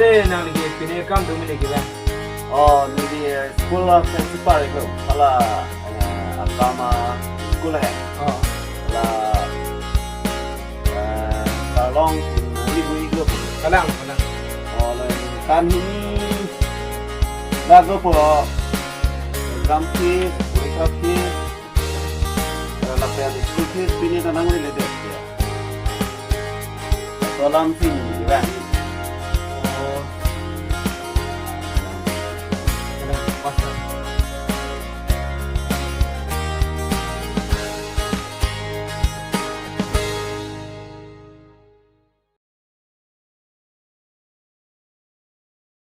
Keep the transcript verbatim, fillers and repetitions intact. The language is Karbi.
Te nangli ke pine kam do mene ke bang. Oh, neli school a principal iklo. Hala, eh, akam a school hai. Oh. Hala, eh, Karlong neli bui iklo. Kalang, kalang. Oh, la kan hini lago po exam fees, porikha fees, lapen school fees pine ta nangreledet. Solam sing, di bang.